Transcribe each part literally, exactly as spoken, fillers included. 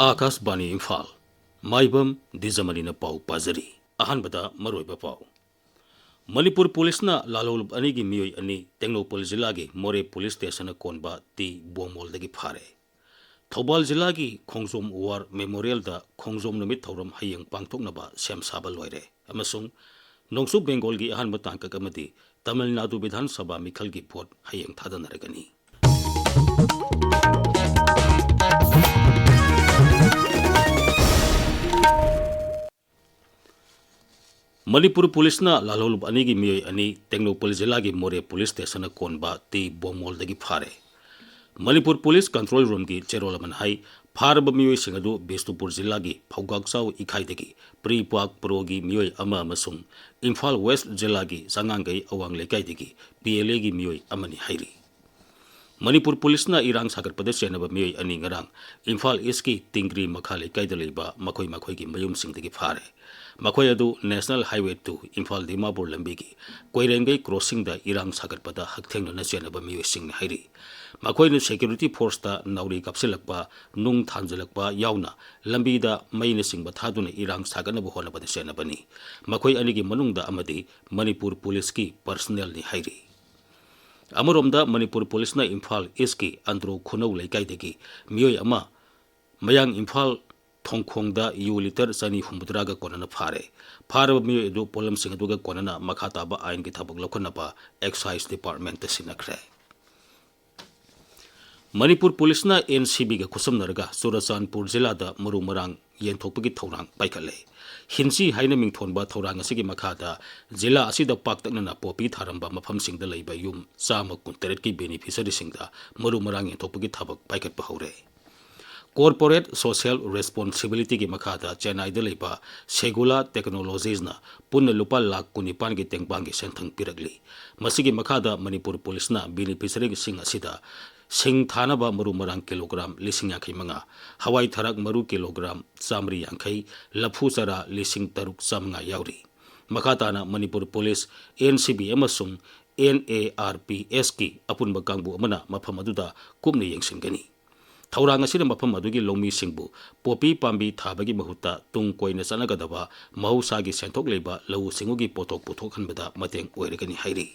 ꯑꯥꯀꯥꯁꯕꯥꯅꯤ ꯏꯝꯐꯥꯜ, ꯃꯥꯏꯕꯝ ꯗꯤꯖꯃꯅꯤꯅ ꯄꯥꯎ ꯄꯥꯖꯔꯤ꯫ ꯑꯍꯥꯟꯕꯗ ꯃꯔꯨꯑꯣꯏꯕ ꯄꯥꯎ꯫ ꯃꯅꯤꯄꯨꯔ ꯄꯨꯂꯤꯁꯅ ꯂꯥꯜꯍꯧꯂꯨꯞ ꯑꯅꯤꯒꯤ ꯃꯤꯑꯣꯏ ꯑꯅꯤ ꯇꯦꯡꯅꯧꯄꯜ ꯖꯤꯂꯥꯒꯤ ꯃꯣꯔꯦ ꯄꯨꯂꯤꯁ ꯁ꯭ꯇꯦꯁꯟꯅ ꯀꯣꯟꯕ ꯇꯤ ꯕꯣꯃꯣꯜꯗꯒꯤ ꯐꯥꯔꯦ꯫ ꯊꯧꯕꯥꯜ ꯖꯤꯂꯥꯒꯤ ꯈꯣꯡꯖꯣꯝ ꯋꯥꯔ ꯃꯦꯃꯣꯔꯤꯌꯦꯜꯗ ꯈꯣꯡꯖꯣꯝ ꯅꯨꯃꯤꯠ ꯊꯧꯔꯝ ꯍꯌꯦꯡ ꯄꯥꯡꯊꯣꯛꯅꯕ ꯁꯦꯝ ꯁꯥꯕ ꯂꯣꯏꯔꯦ ꯑꯃꯁꯨꯡ ꯅꯣꯡꯆꯨꯞ ꯕꯦꯡꯒꯣꯜꯒꯤ ꯑꯍꯥꯟꯕ ꯇꯥꯡꯀꯛ ꯑꯃꯗꯤ ꯇꯥꯃꯤꯜ ꯅꯥꯗꯨ ꯕꯤꯙꯥꯟ ꯁꯚꯥ ꯃꯤꯈꯜꯒꯤ ꯚꯣꯠ ꯍꯌꯦꯡ ꯊꯥꯗꯅꯔꯒꯅꯤ꯫ ꯃꯅꯤꯄꯨꯔ ꯄꯨꯂꯤꯁꯅ ꯂꯥꯜꯍꯧꯂꯨꯞ ꯑꯅꯤꯒꯤ ꯃꯤꯑꯣꯏ ꯑꯅꯤ ꯇꯦꯡꯅꯧꯄꯜ ꯖꯤꯂꯥꯒꯤ ꯃꯣꯔꯦ ꯄꯨꯂꯤꯁ ꯁ꯭ꯇꯦꯁꯟꯅ ꯀꯣꯟꯕ ꯇꯤ ꯕꯣꯃꯣꯜꯗꯒꯤ ꯐꯥꯔꯦ꯫ ꯃꯅꯤꯄꯨꯔ ꯄꯨꯂꯤꯁ ꯀꯟꯇ꯭ꯔꯣꯜ ꯔꯨꯝꯒꯤ ꯆꯦꯔꯣꯜ ꯑꯃꯅ ꯍꯥꯏ, ꯐꯥꯔꯕ ꯃꯤꯑꯣꯏꯁꯤꯡ ꯑꯗꯨ ꯕꯤꯁꯅꯨꯄꯨꯔ ꯖꯤꯂꯥꯒꯤ ꯐꯧꯒꯥꯛꯆꯥꯎ ꯏꯈꯥꯏꯗꯒꯤ ꯄ꯭ꯔꯤ ꯄꯥꯛ ꯄ꯭ꯔꯣꯒꯤ ꯃꯤꯑꯣꯏ ꯑꯃ ꯑꯃꯁꯨꯡ ꯏꯝꯐꯥꯜ ꯋꯦꯁ ꯖꯤꯂꯥꯒꯤ ꯆꯉꯥꯡꯒꯩ ꯑꯋꯥꯡ ꯂꯩꯀꯥꯏꯗꯒꯤ ꯄꯤ ꯑꯦꯜ ꯑꯦꯒꯤ ꯃꯤꯑꯣꯏ ꯑꯃꯅꯤ ꯍꯥꯏꯔꯤ꯫ ꯃꯅꯤꯄꯨꯔ ꯄꯨꯂꯤꯁꯅ ꯏꯔꯥꯡ ꯁꯥꯒꯠꯄꯗ ꯆꯦꯟꯅꯕ ꯃꯤꯑꯣꯏ ꯑꯅꯤ ꯉꯔꯥꯡ ꯏꯝꯐꯥꯜ ꯏꯁꯀꯤ ꯇꯤꯡꯒ꯭ꯔꯤ ꯃꯈꯥ ꯂꯩꯀꯥꯏꯗ ꯂꯩꯕ ꯃꯈꯣꯏ ꯃꯈꯣꯏꯒꯤ ꯃꯌꯨꯝꯁꯤꯡꯗꯒꯤ ꯐꯥꯔꯦ꯫ ꯃꯈꯣꯏ ꯑꯗꯨ national highway two Imphal Dimapur ꯂꯝꯕꯤꯒꯤ ꯀꯣꯏꯔꯦꯡꯒꯩ ꯀ꯭ꯔꯣꯁꯤꯡꯗ ꯏꯔꯥꯡ ꯁꯥꯒꯠꯄꯗ ꯍꯛꯊꯦꯡꯅꯅ ꯆꯦꯟꯅꯕ ꯃꯤꯑꯣꯏꯁꯤꯡꯅꯤ ꯍꯥꯏꯔꯤ꯫ ꯃꯈꯣꯏꯅ ꯁꯦꯀ꯭ꯌꯨꯔꯤꯇꯤ ꯐꯣꯔꯁꯇ ꯅꯥꯎꯔꯤ ꯀꯥꯞꯁꯤꯜꯂꯛꯄ, ꯅꯨꯡ ꯊꯥꯟꯖꯤꯜꯂꯛꯄ ꯌꯥꯎꯅ ꯂꯝꯕꯤꯗ ꯃꯩꯅꯆꯤꯡꯕ ꯊꯥꯗꯨꯅ ꯏꯔꯥꯡ ꯁꯥꯒꯠꯅꯕ ꯍꯣꯠꯅꯕꯗ ꯆꯦꯟꯅꯕꯅꯤ꯫ ꯃꯈꯣꯏ ꯑꯅꯤꯒꯤ ꯃꯅꯨꯡꯗ ꯑꯃꯗꯤ ꯃꯅꯤꯄꯨꯔ ꯄꯨꯂꯤꯁꯀꯤ ꯄꯔꯁꯅꯦꯜꯅꯤ ꯍꯥꯏꯔꯤ꯫ ꯑꯃꯔꯣꯝꯗ ꯃꯅꯤꯄꯨꯔ ꯄꯨꯂꯤꯁꯅ ꯏꯝꯐꯥꯜ ꯏꯁꯀꯤ ꯑꯟꯗ꯭ꯔꯣ ꯈꯨꯅꯧ ꯂꯩꯀꯥꯏꯗꯒꯤ ꯃꯤꯑꯣꯏ ꯑꯃ ꯃꯌꯥꯡ ꯏꯝꯐꯥꯜ ꯊꯣꯡꯈꯣꯡꯗ ꯌꯨ ꯂꯤꯇꯔ ꯆꯅꯤ ꯍꯨꯝꯐꯨꯇꯔꯥꯒ ꯀꯣꯟꯅꯅ ꯐꯥꯔꯦ꯫ ꯐꯥꯔꯕ ꯃꯤꯑꯣꯏ ꯑꯗꯨ ꯄꯣꯠꯂꯝꯁꯤꯡ ꯑꯗꯨꯒ ꯀꯣꯟꯅꯅ ꯃꯈꯥ ꯇꯥꯕ ꯑꯥꯏꯟꯒꯤ ꯊꯕꯛ ꯂꯧꯈꯠꯅꯕ ꯑꯦꯛꯁꯥꯏꯖ ꯗꯤꯄꯥꯔꯠꯃꯦꯟꯇ ꯁꯤꯟꯅꯈ꯭ꯔꯦ꯫ ꯃꯅꯤꯄꯨꯔ ꯄꯨꯂꯤꯁꯅ ꯑꯦꯟ ꯁꯤ ꯕꯤꯒ ꯈꯨꯠꯁꯝꯅꯔꯒ ꯆꯨꯔꯆꯥꯟꯄꯨꯔ ꯖꯤꯂꯥꯗ ꯃꯔꯨ ꯃꯔꯥꯡ ꯌꯦꯟꯊꯣꯛꯄꯒꯤ ꯊꯧꯔꯥꯡ ꯄꯥꯏꯈꯠꯂꯦ꯫ ꯍꯤꯟꯁꯤ ꯍꯥꯏꯅ ꯃꯤꯡꯊꯣꯟꯕ ꯊꯧꯔꯥꯡ ꯑꯁꯤꯒꯤ ꯃꯈꯥꯗ ꯖꯤꯂꯥ ꯑꯁꯤꯗ ꯄꯥꯛꯇꯛꯅꯅ ꯄꯣꯄꯤ ꯊꯥꯔꯝꯕ ꯃꯐꯝꯁꯤꯡꯗ ꯂꯩꯕ ꯌꯨꯝ ꯆꯥꯝꯃ ꯀꯨꯟꯇꯔꯦꯠꯀꯤ ꯕꯦꯅꯤꯐꯤꯁꯔꯤꯁꯤꯡꯗ ꯃꯔꯨ ꯃꯔꯥꯡ ꯌꯦꯟꯊꯣꯛꯄꯒꯤ ꯊꯕꯛ ꯄꯥꯏꯈꯠꯄ ꯍꯧꯔꯦ꯫ ꯀꯣꯔꯄꯣꯔꯦꯠ ꯁꯣꯁꯤꯌꯦꯜ ꯔꯦꯁꯄꯣꯟꯁꯤꯕꯤꯂꯤꯇꯤꯒꯤ ꯃꯈꯥꯗ ꯆꯦꯟꯅꯥꯏꯗ ꯂꯩꯕ ꯁꯦꯒꯨꯂꯥ ꯇꯦꯛꯅꯣꯂꯣꯖꯤꯁꯅ ꯄꯨꯟꯅ ꯂꯨꯄꯥ ꯂꯥꯈ ꯀꯨꯟꯅꯤꯄꯥꯟꯒꯤ ꯇꯦꯡꯕꯥꯡꯒꯤ ꯁꯦꯟꯊꯪ ꯄꯤꯔꯛꯂꯤ꯫ ꯃꯁꯤꯒꯤ ꯃꯈꯥꯗ ꯃꯅꯤꯄꯨꯔ ꯄꯨꯂꯤꯁꯅ ꯕꯦꯅꯤꯐꯤꯁꯔꯤꯁꯤꯡ ꯑꯁꯤꯗ ꯁꯤꯡ ꯊꯥꯅꯕ ꯃꯔꯨ ꯃꯔꯥꯡ ꯀꯤꯂꯣꯒ꯭ꯔꯥꯝ ꯂꯤꯁꯤꯡ ꯌꯥꯡꯈꯩ ꯃꯉꯥ, ꯍꯋꯥꯏ ꯊꯔꯥꯛ ꯃꯔꯨ ꯀꯤꯂꯣꯒ꯭ꯔꯥꯝ ꯆꯥꯃꯔꯤ ꯌꯥꯡꯈꯩ, ꯂꯐꯨ ꯆꯔꯥ ꯂꯤꯁꯤꯡ ꯇꯔꯨꯛ ꯆꯥꯃꯉꯥ ꯌꯥꯎꯔꯤ꯫ ꯃꯈꯥ ꯇꯥꯅ Manipur police, N C B ꯑꯃꯁꯨꯡ ꯑꯦꯟ ꯑꯦ ꯑꯥꯔ ꯄꯤ ꯑꯦꯁꯀꯤ ꯑꯄꯨꯟꯕ ꯀꯥꯡꯕꯨ ꯑꯃꯅ ꯃꯐꯝ ꯑꯗꯨꯗ ꯀꯨꯞꯅ ꯌꯦꯡꯁꯤꯟꯒꯅꯤ꯫ ꯊꯧꯔꯥꯡ ꯑꯁꯤꯅ ꯃꯐꯝ ꯑꯗꯨꯒꯤ ꯂꯧꯃꯤꯁꯤꯡꯕꯨ ꯄꯣꯄꯤ ꯄꯥꯝꯕꯤ ꯊꯥꯕꯒꯤ ꯃꯍꯨꯠꯇ ꯇꯨꯡ ꯀꯣꯏꯅ ꯆꯠꯅꯒꯗꯕ ꯃꯍꯧꯁꯥꯒꯤ ꯁꯦꯟꯊꯣꯛ ꯂꯩꯕ ꯂꯧꯎ ꯁꯤꯡꯎꯒꯤ ꯄꯣꯠꯊꯣꯛ ꯄꯨꯊꯣꯛꯍꯟꯕꯗ ꯃꯇꯦꯡ ꯑꯣꯏꯔꯒꯅꯤ ꯍꯥꯏꯔꯤ꯫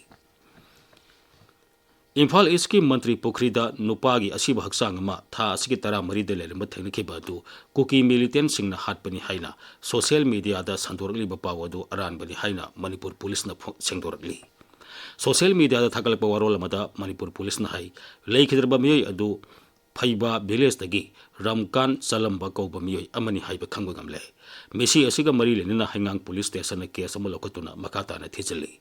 ꯏꯝꯐꯥꯜ ꯏꯁꯀꯤ ꯃꯟꯇ꯭ꯔꯤ ꯄꯨꯈ꯭ꯔꯤꯗ ꯅꯨꯄꯥꯒꯤ ꯑꯁꯤꯕ ꯍꯛꯆꯥꯡ ꯑꯃ ꯊꯥ ꯑꯁꯤꯒꯤ ꯇꯔꯥꯃꯔꯤꯗ ꯂꯩꯔꯝꯕ ꯊꯦꯡꯅꯈꯤꯕ ꯑꯗꯨ ꯀꯨꯀꯤ ꯃꯤꯂꯤꯇꯦꯟꯁꯤꯡꯅ ꯍꯥꯠꯄꯅꯤ ꯍꯥꯏꯅ ꯁꯣꯁꯤꯌꯦꯜ ꯃꯤꯗꯤꯌꯥꯗ ꯁꯟꯗꯣꯔꯛꯂꯤꯕ ꯄꯥꯎ ꯑꯗꯨ ꯑꯔꯥꯟꯕꯅꯤ ꯍꯥꯏꯅ ꯃꯅꯤꯄꯨꯔ ꯄꯨꯂꯤꯁꯅ ꯐꯣ-, ꯁꯦꯡꯗꯣꯔꯛꯂꯤ꯫ ꯁꯣꯁꯤꯌꯦꯜ ꯃꯤꯗꯤꯌꯥꯗ ꯊꯥꯒꯠꯂꯛꯄ ꯋꯥꯔꯣꯜ ꯑꯃꯗ ꯃꯅꯤꯄꯨꯔ ꯄꯨꯂꯤꯁꯅ ꯍꯥꯏ, ꯂꯩꯈꯤꯗ꯭ꯔꯕ ꯃꯤꯑꯣꯏ ꯑꯗꯨ ꯐꯩꯕꯥ ꯚꯤꯂꯦꯖꯇꯒꯤ ꯔꯝꯀꯥꯟ ꯆꯂꯝꯕ ꯀꯧꯕ ꯃꯤꯑꯣꯏ ꯑꯃꯅꯤ ꯍꯥꯏꯕ ꯈꯪꯕ ꯉꯝꯂꯦ꯫ ꯃꯤꯁꯤ ꯑꯁꯤꯒ ꯃꯔꯤ ꯂꯩꯅꯅ ꯍꯩꯉꯥꯡ ꯄꯨꯂꯤꯁ ꯁ꯭ꯇꯦꯁꯟꯅ ꯀꯦꯁ ꯑꯃ ꯂꯧꯈꯠꯇꯨꯅ ꯃꯈꯥ ꯇꯥꯅ ꯊꯤꯖꯤꯜꯂꯤ꯫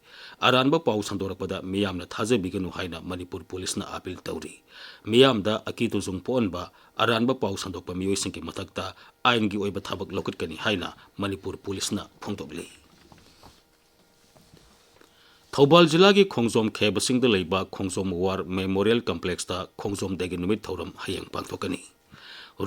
ꯑꯔꯥꯟꯕ ꯄꯥꯎ ꯁꯟꯗꯣꯔꯛꯄꯗ ꯃꯤꯌꯥꯝꯅ ꯊꯥꯖꯕꯤꯒꯅꯨ ꯍꯥꯏꯅ ꯃꯅꯤꯄꯨꯔ ꯄꯨꯂꯤꯁꯅ ꯑꯥꯄꯤꯜ ꯇꯧꯔꯤ꯫ ꯃꯤꯌꯥꯝꯗ ꯑꯀꯤ ꯇꯨꯖꯨꯡ ꯄꯣꯛꯍꯟꯕ ꯑꯔꯥꯟꯕ ꯄꯥꯎ ꯁꯟꯗꯣꯛꯄ ꯃꯤꯑꯣꯏꯁꯤꯡꯒꯤ ꯃꯊꯛꯇ ꯑꯥꯏꯟꯒꯤ ꯑꯣꯏꯕ ꯊꯕꯛ ꯂꯧꯈꯠꯀꯅꯤ ꯍꯥꯏꯅ ꯃꯅꯤꯄꯨꯔ ꯄꯨꯂꯤꯁꯅ ꯐꯣꯡꯗꯣꯛꯂꯤ꯫ ꯊꯧꯕꯥꯜ ꯖꯤꯂꯥꯒꯤ ꯈꯣꯡꯖꯣꯝ ꯈꯦꯕꯁꯤꯡꯗ ꯂꯩꯕ ꯈꯣꯡꯖꯣꯝ ꯋꯥꯔ ꯃꯦꯃꯣꯔꯤꯌꯦꯜ ꯀꯝꯄ꯭ꯂꯦꯛꯁꯇ ꯈꯣꯡꯖꯣꯝ ꯗꯦꯒꯤ ꯅꯨꯃꯤꯠ ꯊꯧꯔꯝ ꯍꯌꯦꯡ ꯄꯥꯡꯊꯣꯛꯀꯅꯤ꯫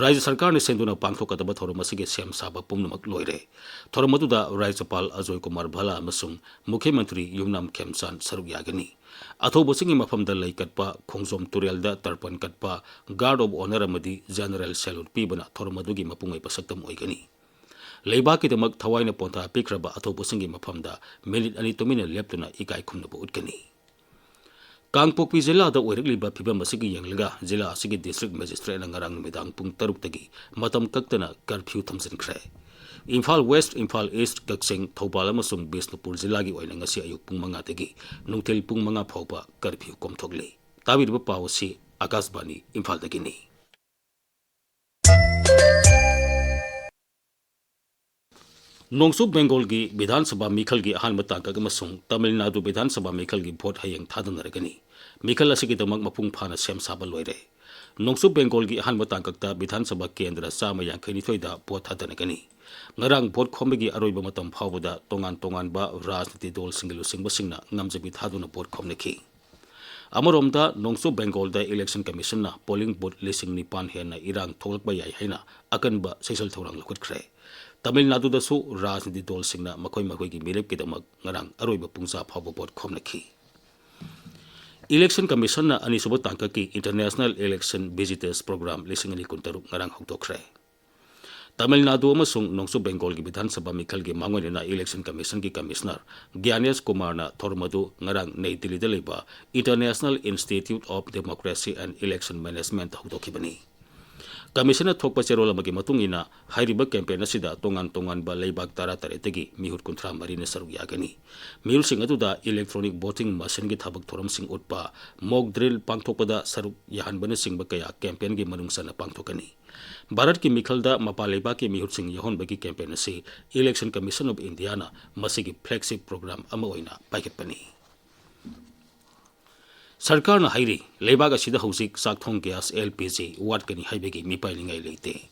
ꯔꯥꯖ꯭ꯌ ꯁꯔꯀꯥꯔꯅ ꯁꯤꯟꯗꯨꯅ ꯄꯥꯡꯊꯣꯛꯀꯗꯕ ꯊꯧꯔꯝ ꯑꯁꯤꯒꯤ ꯁꯦꯝ ꯁꯥꯕ ꯄꯨꯝꯅꯃꯛ ꯂꯣꯏꯔꯦ꯫ ꯊꯧꯔꯝ ꯑꯗꯨꯗ ꯔꯥꯖ꯭ꯌꯄꯥꯜ ꯑꯖꯣꯏ ꯀꯨꯃꯥꯔ ꯚꯜꯂꯥ ꯑꯃꯁꯨꯡ ꯃꯨꯈ꯭ꯌ ꯃꯟꯇ꯭ꯔꯤ ꯌꯨꯝꯅꯥꯝ ꯈꯦꯝꯆꯥꯟ ꯁꯔꯨꯛ ꯌꯥꯒꯅꯤ꯫ ꯑꯊꯧꯕꯁꯤꯡꯒꯤ ꯃꯐꯝꯗ ꯂꯩ ꯀꯠꯄ, ꯈꯣꯡꯖꯣꯝ ꯇꯨꯔꯦꯜꯗ ꯇꯔꯄꯟ ꯀꯠꯄ, ꯒꯥꯔꯗ ꯑꯣꯐ ꯑꯣꯅꯔ ꯑꯃꯗꯤ ꯖꯦꯅꯔꯦꯜ ꯁꯦꯂꯨꯠ ꯄꯤꯕꯅ ꯊꯧꯔꯝ ꯑꯗꯨꯒꯤ ꯃꯄꯨꯡ ꯑꯣꯏꯕ ꯁꯛꯇꯝ ꯑꯣꯏꯒꯅꯤ꯫ ꯂꯩꯕꯥꯛꯀꯤꯗꯃꯛ ꯊꯋꯥꯏꯅ ꯄꯣꯟꯊꯥ ꯄꯤꯈ꯭ꯔꯕ ꯑꯊꯧꯕꯁꯤꯡꯒꯤ ꯃꯐꯝꯗ ꯃꯤꯅꯤꯠ ꯑꯅꯤ ꯇꯨꯃꯤꯟꯅ ꯂꯦꯞꯇꯨꯅ ꯏꯀꯥꯏ ꯈꯨꯝꯅꯕ ꯎꯠꯀꯅꯤ꯫ ꯀꯥꯡꯄꯣꯛꯄꯤ ꯖꯤꯂꯥꯗ ꯑꯣꯏꯔꯛꯂꯤꯕ ꯐꯤꯕꯝ ꯑꯁꯤꯒꯤ ꯌꯦꯡꯂꯒ ꯖꯤꯂꯥ ꯑꯁꯤꯒꯤ ꯗꯤꯁꯇ꯭ꯔꯤꯛ ꯃꯦꯖꯤꯁꯇ꯭ꯔꯦꯠꯅ ꯉꯔꯥꯡ ꯅꯨꯃꯤꯗꯥꯡ ꯄꯨꯡ ꯇꯔꯨꯛꯇꯒꯤ ꯃꯇꯝ ꯀꯛꯇꯅ ꯀꯔꯐ꯭ꯌꯨ ꯊꯝꯖꯤꯟꯈ꯭ꯔꯦ꯫ ꯏꯝꯐꯥꯜ ꯋꯦꯁ꯭ꯠ, ꯏꯝꯐꯥꯜ ꯏꯁ꯭ꯠ, ꯀꯛꯆꯤꯡ, ꯊꯧꯕꯥꯜ ꯑꯃꯁꯨꯡ ꯕꯤꯁꯅꯨꯄꯨꯔ ꯖꯤꯂꯥꯒꯤ ꯑꯣꯏꯅ ꯉꯁꯤ ꯑꯌꯨꯛ ꯄꯨꯡ ꯃꯉꯥꯗꯒꯤ ꯅꯨꯡꯊꯤꯜ ꯄꯨꯡ ꯃꯉꯥ ꯐꯥꯎꯕ ꯀꯔꯐ꯭ꯌꯨ ꯀꯣꯝꯊꯣꯛꯂꯤ꯫ ꯇꯥꯕꯤꯔꯤꯕ ꯄꯥꯎ ꯑꯁꯤ ꯑꯀꯥꯁꯕꯥꯅꯤ ꯏꯝꯐꯥꯜꯗꯒꯤꯅꯤ꯫ ꯅꯣꯡꯆꯨꯞ ꯕꯦꯡꯒꯣꯜꯒꯤ ꯕꯤꯙꯥꯟ ꯁꯚꯥ ꯃꯤꯈꯜꯒꯤ ꯑꯍꯥꯟꯕ ꯇꯥꯡꯀꯛ ꯑꯃꯁꯨꯡ ꯇꯥꯃꯤꯜ ꯅꯥꯗꯨ ꯕꯤꯙꯥꯟ ꯁꯚꯥ ꯃꯤꯈꯜꯒꯤ ꯚꯣꯠ ꯍꯌꯦꯡ ꯊꯥꯗꯅꯔꯒꯅꯤ꯫ ꯃꯤꯈꯜ ꯑꯁꯤꯒꯤꯗꯃꯛ ꯃꯄꯨꯡ ꯐꯥꯅ ꯁꯦꯝ ꯁꯥꯕ ꯂꯣꯏꯔꯦ꯫ ꯅꯣꯡꯆꯨꯞ ꯕꯦꯡꯒꯣꯜꯒꯤ ꯑꯍꯥꯟꯕ ꯇꯥꯡꯀꯛꯇ ꯕꯤꯙꯥꯟ ꯁꯚꯥ ꯀꯦꯟꯗ꯭ꯔ ꯆꯥꯝꯃ ꯌꯥꯡꯈꯩ ꯅꯤꯊꯣꯏꯗ ꯚꯣꯠ ꯊꯥꯗꯅꯒꯅꯤ꯫ ꯉꯔꯥꯡ ꯚꯣꯠ ꯈꯣꯝꯕꯒꯤ ꯑꯔꯣꯏꯕ ꯃꯇꯝ ꯐꯥꯎꯕꯗ ꯇꯣꯉꯥꯟ ꯇꯣꯉꯥꯟꯕ ꯔꯥꯖꯅꯤꯇꯤ ꯗꯜꯁꯤꯡꯒꯤ ꯂꯨꯆꯤꯡꯕꯁꯤꯡꯅ ꯉꯝꯖꯕꯤ ꯊꯥꯗꯨꯅ ꯚꯣꯠ ꯈꯣꯝꯅꯈꯤ꯫ ꯑꯃꯔꯣꯝꯗ, ꯅꯣꯡꯆꯨꯞ ꯕꯦꯡꯒꯣꯜꯗ ꯏꯂꯦꯛꯁꯟ ꯀꯃꯤꯁꯟꯅ ꯄꯣꯂꯤꯡ ꯕꯨꯊ ꯂꯤꯁꯤꯡ ꯅꯤꯄꯥꯟ ꯍꯦꯟꯅ ꯏꯔꯥꯡ ꯊꯣꯛꯂꯛꯄ ꯌꯥꯏ ꯍꯥꯏꯅ ꯑꯀꯟꯕ ꯆꯦꯛꯁꯤꯜ ꯊꯧꯔꯥꯡ ꯂꯧꯈꯠꯈ꯭ꯔꯦ꯫ ꯇꯥꯃꯤꯜ ꯅꯥꯗꯨꯗꯁꯨ ꯔꯥꯖꯅꯤꯇꯤ ꯗꯜꯁꯤꯡꯅ ꯃꯈꯣꯏ ꯃꯈꯣꯏꯒꯤ ꯃꯤꯔꯦꯞꯀꯤꯗꯃꯛ ꯉꯔꯥꯡ ꯑꯔꯣꯏꯕ ꯄꯨꯡꯖꯥ ꯐꯥꯎꯕ ꯚꯣꯠ ꯈꯣꯝꯅꯈꯤ꯫ Election Commissionꯅ ꯑꯅꯤꯁꯨꯕ ꯇꯥꯡꯀꯛꯀꯤ International Election Visitors Program ꯂꯤꯁꯤꯡ ꯑꯅꯤ ꯀꯨꯟꯇꯔꯨꯛ ꯉꯔꯥꯡ ꯍꯧꯗꯣꯛꯈ꯭ꯔꯦ꯫ ꯇꯥꯃꯤꯜ ꯅꯥꯗꯨ ꯑꯃꯁꯨꯡ ꯅꯣꯡꯆꯨꯞ ꯕꯦꯡꯒꯣꯜꯒꯤ ꯕꯤꯙꯥꯟ ꯁꯚꯥ ꯃꯤꯈꯜꯒꯤ ꯃꯥꯡꯑꯣꯏꯅꯅ Election Commissionꯒꯤ Commissioner ꯒ꯭ꯌꯥꯅꯦꯁ ꯀꯨꯃꯥꯔꯅ ꯊꯧꯔꯝ ꯑꯗꯨ ꯉꯔꯥꯡ ꯅꯩ ꯗꯤꯜꯂꯤꯗ ꯂꯩꯕ International Institute of Democracy and Election Management ꯍꯧꯗꯣꯛꯈꯤꯕꯅꯤ꯫ Commissionꯅ ꯊꯣꯛꯄ ꯆꯦꯔꯣꯜ ꯑꯃꯒꯤ ꯃꯇꯨꯡ ꯏꯟꯅ, ꯍꯥꯏꯔꯤꯕ campaign ꯑꯁꯤꯗ ꯇꯣꯉꯥꯟ ꯇꯣꯉꯥꯟꯕ ꯂꯩꯕꯥꯛ ꯇꯔꯥꯇꯔꯦꯠꯇꯒꯤ ꯃꯤꯍꯨꯠ ꯀꯨꯟꯊ꯭ꯔꯥ ꯃꯔꯤꯅ ꯁꯔꯨꯛ ꯌꯥꯒꯅꯤ꯫ ꯃꯤꯍꯨꯠꯁꯤꯡ ꯑꯗꯨꯗ electronic voting machineꯒꯤ ꯊꯕꯛ ꯊꯧꯔꯝꯁꯤꯡ ꯎꯠꯄ, mock drill ꯄꯥꯡꯊꯣꯛꯄꯗ ꯁꯔꯨꯛ ꯌꯥꯍꯟꯕꯅꯆꯤꯡꯕ ꯀꯌꯥ campaignꯒꯤ ꯃꯅꯨꯡ ꯆꯟꯅ ꯄꯥꯡꯊꯣꯛꯀꯅꯤ꯫ ꯚꯥꯔꯠꯀꯤ ꯃꯤꯈꯜꯗ ꯃꯄꯥꯟ ꯂꯩꯕꯥꯛꯀꯤ ꯃꯤꯍꯨꯠꯁꯤꯡ ꯌꯥꯎꯍꯟꯕꯒꯤ campaign ꯑꯁꯤ Election Commission of Indiaꯅ ꯃꯁꯤꯒꯤ flagship program ꯑꯃ ꯑꯣꯏꯅ ꯄꯥꯏꯈꯠꯄꯅꯤ꯫ ꯁꯔꯀꯥꯔꯅ ꯍꯥꯏꯔꯤ, ꯂꯩꯕꯥꯛ ꯑꯁꯤꯗ ꯍꯧꯖꯤꯛ ꯆꯥꯛꯊꯣꯡ gas, L P G, ꯋꯥꯠꯀꯅꯤ ꯍꯥꯏꯕꯒꯤ ꯃꯤꯄꯥꯏꯅꯤꯡꯉꯥꯏ ꯂꯩꯇꯦ꯫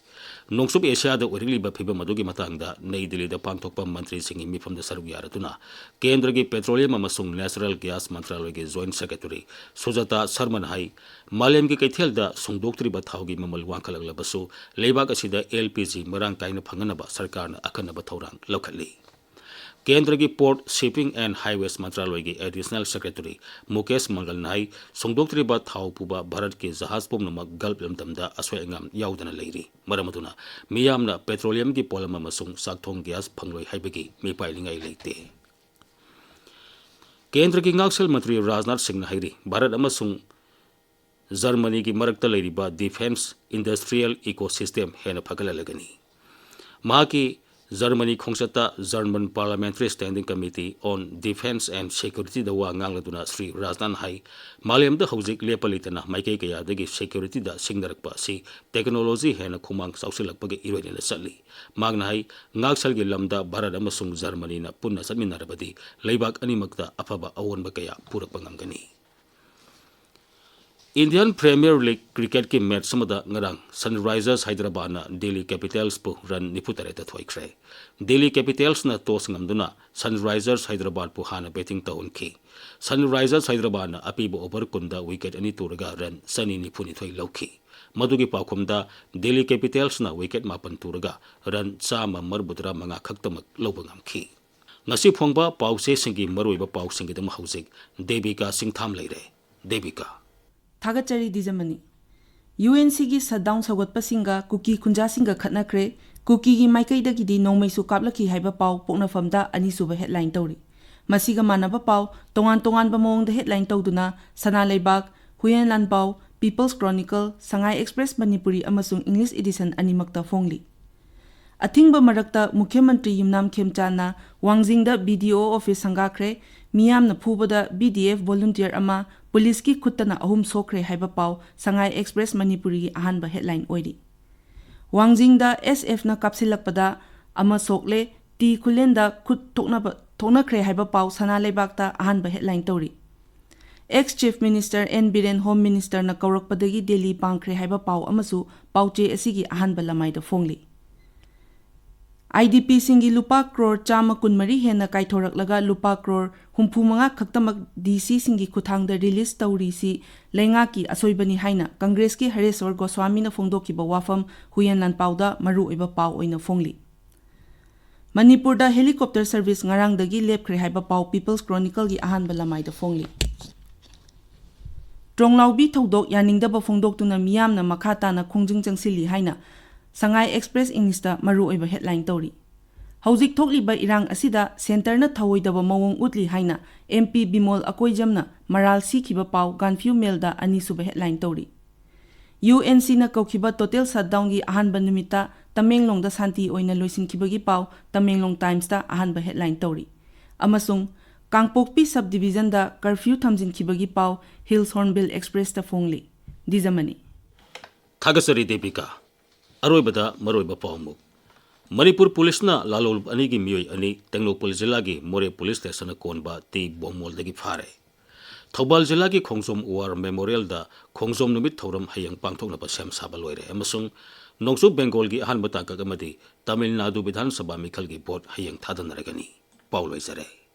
ꯅꯣꯡꯆꯨꯞ ꯑꯦꯁꯤꯌꯥꯗ ꯑꯣꯏꯔꯛꯂꯤꯕ ꯐꯤꯕꯝ ꯑꯗꯨꯒꯤ ꯃꯇꯥꯡꯗ ꯅꯩ ꯗꯤꯜꯂꯤꯗ ꯄꯥꯡꯊꯣꯛꯄ ꯃꯟꯇ꯭ꯔꯤꯁꯤꯡꯒꯤ ꯃꯤꯐꯝꯗ ꯁꯔꯨꯛ ꯌꯥꯔꯗꯨꯅ ꯀꯦꯟꯗ꯭ꯔꯒꯤ Petroleum ꯑꯃꯁꯨꯡ Natural Gas ꯃꯟꯇ꯭ꯔꯥꯂꯣꯏꯒꯤ Joint Secretary ꯁꯨꯖꯥꯇꯥ ꯁꯔꯃꯅ ꯍꯥꯏ, ꯃꯥꯂꯦꯝꯒꯤ ꯀꯩꯊꯦꯜꯗ ꯁꯨꯡꯗꯣꯛꯇ꯭ꯔꯤꯕ ꯊꯥꯎꯒꯤ ꯃꯃꯜ ꯋꯥꯡꯈꯠꯂꯛꯂꯕꯁꯨ ꯂꯩꯕꯥꯛ ꯑꯁꯤꯗ L P G ꯃꯔꯥꯡ ꯀꯥꯏꯅ ꯐꯪꯍꯟꯅꯕ ꯁꯔꯀꯥꯔꯅ ꯑꯈꯟꯅꯕ ꯊꯧꯔꯥꯡ ꯂꯧꯈꯠꯂꯤ꯫ ꯀꯦꯟꯗ꯭ꯔꯒꯤ Port, Shipping and Highways ꯃꯟꯇ꯭ꯔꯥꯂꯣꯏꯒꯤ Additional Secretary Mukesh ꯃꯪꯒꯜꯅ ꯍꯥꯏ, ꯁꯨꯡꯗꯣꯛꯇ꯭ꯔꯤꯕ ꯊꯥꯎ ꯄꯨꯕ ꯚꯥꯔꯠꯀꯤ ꯖꯍꯥꯖ ꯄꯨꯝꯅꯃꯛ Gulf ꯂꯝꯗꯝꯗ ꯑꯁꯣꯏ ꯑꯉꯥꯝ ꯌꯥꯎꯗꯅ ꯂꯩꯔꯤ꯫ ꯃꯔꯝ ꯑꯗꯨꯅ ꯃꯤꯌꯥꯝꯅ petroleumꯒꯤ ꯄꯣꯠꯂꯝ ꯑꯃꯁꯨꯡ ꯆꯥꯛꯊꯣꯡ gas ꯐꯪꯂꯣꯏ ꯍꯥꯏꯕꯒꯤ ꯃꯤꯄꯥꯏꯅꯤꯡꯉꯥꯏ ꯂꯩꯇꯦ꯫ ꯀꯦꯟꯗ꯭ꯔꯒꯤ ꯉꯥꯛꯁꯦꯜ ꯃꯟꯇ꯭ꯔꯤ ꯔꯥꯖꯅꯥꯊ ꯁꯤꯡꯅ ꯍꯥꯏꯔꯤ, ꯚꯥꯔꯠ ꯑꯃꯁꯨꯡ ꯖꯔꯃꯅꯤꯒꯤ ꯃꯔꯛꯇ ꯂꯩꯔꯤꯕ defence industrial ecosystem ꯍꯦꯟꯅ ꯐꯒꯠꯍꯜꯂꯒꯅꯤ꯫ ꯃꯍꯥꯛꯀꯤ ꯖꯔꯃꯅꯤ ꯈꯣꯡꯆꯠꯇ German Parliamentary Standing Committee on Defence and Securityꯗ ꯋꯥ ꯉꯥꯡꯂꯗꯨꯅ ꯁ꯭ꯔꯤ ꯔꯥꯖꯅꯥꯊꯅ ꯍꯥꯏ, ꯃꯥꯂꯦꯝꯗ ꯍꯧꯖꯤꯛ ꯂꯦꯞꯄ ꯂꯩꯇꯅ ꯃꯥꯏꯀꯩ ꯀꯌꯥꯗꯒꯤ securityꯗ ꯁꯤꯡꯅꯔꯛꯄ ꯑꯁꯤ technology ꯍꯦꯟꯅ ꯈꯨꯃꯥꯡ ꯆꯥꯎꯁꯤꯜꯂꯛꯄꯒ ꯏꯔꯣꯏꯅꯅ ꯆꯠꯂꯤ꯫ ꯃꯍꯥꯛꯅ ꯍꯥꯏ, ꯉꯥꯛꯁꯦꯜꯒꯤ ꯂꯝꯗ ꯚꯥꯔꯠ ꯑꯃꯁꯨꯡ ꯖꯔꯃꯅꯤꯅ ꯄꯨꯟꯅ ꯆꯠꯃꯤꯟꯅꯔꯕꯗꯤ ꯂꯩꯕꯥꯛ ꯑꯅꯤꯃꯛꯇ ꯑꯐꯕ ꯑꯑꯣꯟꯕ ꯀꯌꯥ ꯄꯨꯔꯛꯄ ꯉꯝꯒꯅꯤ꯫ Indian Premier League cricketꯀꯤ match ꯑꯃꯗ ꯉꯔꯥꯡ Sunrisers Hyderabadꯅ Delhi Capitalsꯄꯨ run ꯅꯤꯐꯨ ꯇꯔꯦꯠꯇ ꯊꯣꯏꯈ꯭ꯔꯦ꯫ Delhi Capitalsꯅ toss ꯉꯝꯗꯨꯅ Sunrisers Hyderabadꯄꯨ ꯍꯥꯟꯅ batting ꯇꯧꯍꯟꯈꯤ꯫ Sunrisers Hyderabadꯅ ꯑꯄꯤꯕ over ꯀꯨꯟꯗ wicket ꯑꯅꯤ ꯇꯨꯔꯒ run ꯆꯅꯤ ꯅꯤꯐꯨ ꯅꯤꯊꯣꯏ ꯂꯧꯈꯤ꯫ ꯃꯗꯨꯒꯤ ꯄꯥꯎꯈꯨꯝꯗ Delhi Capitalsꯅ wicket ꯃꯥꯄꯟ ꯇꯨꯔꯒ run ꯆꯥꯝꯃ ꯃꯔꯤꯐꯨꯇꯔꯥ ꯃꯉꯥ ꯈꯛꯇꯃꯛ ꯂꯧꯕ ꯉꯝꯈꯤ꯫ ꯉꯁꯤ ꯐꯣꯡꯕ ꯄꯥꯎꯆꯦꯁꯤꯡꯒꯤ ꯃꯔꯨꯑꯣꯏꯕ ꯄꯥꯎꯁꯤꯡꯒꯤꯗꯃꯛ ꯍꯧꯖꯤꯛ ꯗꯦꯕꯤꯀꯥ ꯁꯤꯡꯊꯥꯝ ꯂꯩꯔꯦ꯫ ꯗꯦꯕꯤꯀꯥ꯫ ꯊꯥꯒꯠꯆꯔꯤ ꯗꯤꯖꯃꯅꯤ꯫ ꯌꯨ ꯑꯦꯟ ꯁꯤꯒꯤ ꯁꯠꯗꯥꯎꯟ ꯁꯧꯒꯠꯄꯁꯤꯡꯒ ꯀꯨꯀꯤ ꯈꯨꯟꯖꯥꯁꯤꯡꯒ ꯈꯠꯅꯈ꯭ꯔꯦ꯫ ꯀꯨꯀꯤꯒꯤ ꯃꯥꯏꯀꯩꯗꯒꯤꯗꯤ ꯅꯣꯡꯃꯩꯁꯨ ꯀꯥꯞꯂꯛꯈꯤ ꯍꯥꯏꯕ ꯄꯥꯎ ꯄꯣꯛꯅꯐꯝꯗ ꯑꯅꯤꯁꯨꯕ ꯍꯦꯗꯂꯥꯏꯟ ꯇꯧꯔꯤ꯫ ꯃꯁꯤꯒ ꯃꯥꯟꯅꯕ ꯄꯥꯎ ꯇꯣꯉꯥꯟ ꯇꯣꯉꯥꯟꯕ ꯃꯑꯣꯡꯗ ꯍꯦꯗꯂꯥꯏꯟ ꯇꯧꯗꯨꯅ ꯁꯅꯥ ꯂꯩꯕꯥꯛ, ꯍꯨꯌꯦꯟ ꯂꯥꯟꯄꯥꯎ, ꯄꯤꯄꯜꯁ ꯀ꯭ꯔꯣꯅꯤꯀꯜ, ꯁꯉꯥꯏ ꯑꯦꯛꯁꯄ꯭ꯔꯦꯁ ꯃꯅꯤꯄꯨꯔꯤ ꯑꯃꯁꯨꯡ ꯏꯪꯂꯤꯁ ꯏꯗꯤꯁꯟ ꯑꯅꯤꯃꯛꯇ ꯐꯣꯡꯂꯤ꯫ ꯑꯊꯤꯡꯕ ꯃꯔꯛꯇ ꯃꯨꯈ꯭ꯌ ꯃꯟꯇ꯭ꯔꯤ ꯌꯨꯝꯅꯥꯝ ꯈꯦꯝꯆꯥꯟꯅ ꯋꯥꯡꯖꯤꯡꯗ ꯕꯤ ꯗꯤ ꯑꯣ ꯑꯣꯐꯤꯁ ꯁꯪꯒꯥꯈ꯭ꯔꯦ꯫ ꯃꯤꯌꯥꯝꯅ ꯐꯨꯕꯗ ꯕꯤ ꯗꯤ ꯑꯦꯐ ꯚꯣꯂꯨꯟꯇꯤꯌꯔ ꯑꯃ ꯄꯨꯂꯤꯁꯀꯤ ꯈꯨꯠꯇꯅ ꯑꯍꯨꯝ ꯁꯣꯛꯈ꯭ꯔꯦ ꯍꯥꯏꯕ ꯄꯥꯎ ꯁꯉꯥꯏ ꯑꯦꯛꯁꯄ꯭ꯔꯦꯁ ꯃꯅꯤꯄꯨꯔꯤꯒꯤ ꯑꯍꯥꯟꯕ ꯍꯦꯗꯂꯥꯏꯟ ꯑꯣꯏꯔꯤ꯫ ꯋꯥꯡꯖꯤꯡꯗ ꯑꯦꯁ ꯑꯦꯐꯅ ꯀꯥꯞꯁꯤꯜꯂꯛꯄꯗ ꯑꯃ ꯁꯣꯛꯂꯦ꯫ ꯇꯤ ꯈꯨꯂꯦꯟꯗ ꯈꯨꯠ ꯊꯣꯛꯅꯕ ꯊꯣꯛꯅꯈ꯭ꯔꯦ ꯍꯥꯏꯕ ꯄꯥꯎ ꯁꯅꯥ ꯂꯩꯕꯥꯛꯇ ꯑꯍꯥꯟꯕ ꯍꯦꯗꯂꯥꯏꯟ ꯇꯧꯔꯤ꯫ Ex chief minister N Biren home ꯃꯤꯅꯤꯁꯇꯔꯅ ꯀꯧꯔꯛꯄꯗꯒꯤ ꯗꯦꯜꯂꯤ ꯄꯥꯡꯈ꯭ꯔꯦ ꯍꯥꯏꯕ ꯄꯥꯎ ꯑꯃꯁꯨ ꯄꯥꯎꯆꯦ ꯑꯁꯤꯒꯤ ꯑꯍꯥꯟꯕ ꯂꯃꯥꯏꯗ ꯐꯣꯡꯂꯤ꯫ ꯑꯥꯏ ꯗꯤ ꯄꯤꯁꯤꯡꯒꯤ ꯂꯨꯄꯥ ꯀ꯭ꯔꯣꯔ ꯆꯥꯝꯃ ꯀꯨꯟꯃꯔꯤ ꯍꯦꯟꯅ ꯀꯥꯏꯊꯣꯔꯛꯂꯒ ꯂꯨꯄꯥ ꯀ꯭ꯔꯣꯔ ꯍꯨꯝꯐꯨ ꯃꯉꯥ ꯈꯛꯇꯃꯛ ꯗꯤ ꯁꯤꯁꯤꯡꯒꯤ ꯈꯨꯠꯊꯥꯡꯗ ꯔꯤꯂꯤꯖ ꯇꯧꯔꯤꯁꯤ ꯂꯩꯉꯥꯛꯀꯤ ꯑꯁꯣꯏꯕꯅꯤ ꯍꯥꯏꯅ ꯀꯪꯒ꯭ꯔꯦꯁꯀꯤ ꯍꯔꯦꯁ꯭ꯋꯔ ꯒꯣꯁ꯭ꯋꯥꯃꯤꯅ ꯐꯣꯡꯗꯣꯛꯈꯤꯕ ꯋꯥꯐꯝ ꯍꯨꯌꯦꯟ ꯂꯥꯟꯄꯥꯎꯗ ꯃꯔꯨꯑꯣꯏꯕ ꯄꯥꯎ ꯑꯣꯏꯅ ꯐꯣꯡꯂꯤ꯫ ꯃꯅꯤꯄꯨꯔꯗ ꯍꯦꯂꯤꯀꯣꯞꯇꯔ ꯁꯔꯚꯤꯁ ꯉꯔꯥꯡꯗꯒꯤ ꯂꯦꯞꯈ꯭ꯔꯦ ꯍꯥꯏꯕ ꯄꯥꯎ ꯄꯤꯄꯜꯁ ꯀ꯭ꯔꯣꯅꯤꯀꯜꯒꯤ ꯑꯍꯥꯟꯕ ꯂꯃꯥꯏꯗ ꯐꯣꯡꯂꯤ꯫ ꯇ꯭ꯔꯣꯡꯂꯥꯎꯕꯤ ꯊꯧꯗꯣꯛ ꯌꯥꯅꯤꯡꯗꯕ ꯐꯣꯡꯗꯣꯛꯇꯨꯅ ꯃꯤꯌꯥꯝꯅ ꯃꯈꯥ ꯇꯥꯅ ꯈꯣꯡꯖꯪ ꯆꯪꯁꯤꯜꯂꯤ ꯍꯥꯏꯅ ꯁꯉꯥꯏ ꯑꯦꯛꯁꯄ꯭ꯔꯦꯁ ꯏꯪꯂꯤꯁꯇ ꯃꯔꯨꯑꯣꯏꯕ ꯍꯦꯗꯂꯥꯏꯟ ꯇꯧꯔꯤ꯫ ꯍꯧꯖꯤꯛ ꯊꯣꯛꯂꯤꯕ ꯏꯔꯥꯡ ꯑꯁꯤꯗ ꯁꯦꯟꯇꯔꯅ ꯊꯧꯑꯣꯏꯗꯕ ꯃꯑꯣꯡ ꯎꯠꯂꯤ ꯍꯥꯏꯅ ꯑꯦꯝ ꯄꯤ ꯕꯤꯃꯣꯜ ꯑꯀꯣꯏꯖꯝꯅ ꯃꯔꯥꯜ ꯁꯤꯈꯤꯕ ꯄꯥꯎ ꯒꯥꯟꯐ꯭ꯌꯨ ꯃꯦꯜꯗ ꯑꯅꯤꯁꯨꯕ ꯍꯦꯗꯂꯥꯏꯟ ꯇꯧꯔꯤ꯫ ꯌꯨ ꯑꯦꯟ ꯁꯤꯅ ꯀꯧꯈꯤꯕ ꯇꯣꯇꯦꯜ ꯁꯠꯗꯥꯎꯟꯒꯤ ꯑꯍꯥꯟꯕ ꯅꯨꯃꯤꯠꯇ ꯇꯃꯦꯡꯂꯣꯡꯗ ꯁꯥꯟꯇꯤ ꯑꯣꯏꯅ ꯂꯣꯏꯁꯤꯟꯈꯤꯕꯒꯤ ꯄꯥꯎ ꯇꯃꯦꯡꯂꯣꯡ ꯇꯥꯏꯝꯁꯇ ꯑꯍꯥꯟꯕ ꯍꯦꯗꯂꯥꯏꯟ ꯇꯧꯔꯤ꯫ ꯑꯃꯁꯨꯡ ꯀꯥꯡꯄꯣꯛꯄꯤ ꯁꯕ ꯗꯤꯕꯤꯖꯟꯗ ꯀꯔꯐ꯭ꯌꯨ ꯊꯝꯖꯤꯟꯈꯤꯕꯒꯤ ꯄꯥꯎ ꯍꯤꯜꯁ ꯍꯣꯔꯟꯕꯤꯜ ꯑꯦꯛꯁꯄ꯭ꯔꯦꯁꯇ ꯐꯣꯡꯂꯤ꯫ ꯗꯤꯖꯃꯅꯤ꯫ ꯊꯥꯒꯠꯆꯔꯤ ꯗꯦꯕꯤꯀꯥ꯫ ꯑꯔꯣꯏꯕꯗ ꯃꯔꯨꯑꯣꯏꯕ ꯄꯥꯎ ꯑꯃꯨꯛ꯫ ꯃꯅꯤꯄꯨꯔ ꯄꯨꯂꯤꯁꯅ ꯂꯥꯂꯣꯡ ꯑꯅꯤꯒꯤ ꯃꯤꯑꯣꯏ ꯑꯅꯤ ꯇꯦꯡꯅꯧꯄꯜ ꯖꯤꯂꯥꯒꯤ ꯃꯣꯔꯦ ꯄꯨꯂꯤꯁ ꯁ꯭ꯇꯦꯁꯟꯅ ꯀꯣꯟꯕ ꯇꯤ ꯕꯣꯝꯃꯣꯜꯗꯒꯤ ꯐꯥꯔꯦ꯫ ꯊꯧꯕꯥꯜ ꯖꯤꯂꯥꯒꯤ ꯈꯣꯡꯖꯣꯝ ꯋꯥꯔ ꯃꯦꯃꯣꯔꯤꯌꯦꯜꯗ ꯈꯣꯡꯖꯣꯝ ꯅꯨꯃꯤꯠ ꯊꯧꯔꯝ ꯍꯌꯦꯡ ꯄꯥꯡꯊꯣꯛꯅꯕ ꯁꯦꯝ ꯁꯥꯕ ꯂꯣꯏꯔꯦ ꯑꯃꯁꯨꯡ ꯅꯣꯡꯆꯨꯞ ꯕꯦꯡꯒꯣꯜꯒꯤ ꯑꯍꯥꯟꯕ ꯇꯥꯡꯀꯛ ꯑꯃꯗꯤ ꯇꯥꯃꯤꯜ ꯅꯥꯗꯨ ꯕꯤꯙꯥꯟ ꯁꯚꯥ ꯃꯤꯈꯜꯒꯤ ꯚꯣꯠ ꯍꯌꯦꯡ ꯊꯥꯗꯅꯔꯒꯅꯤ꯫ ꯄꯥꯎ ꯂꯣꯏꯖꯔꯦ꯫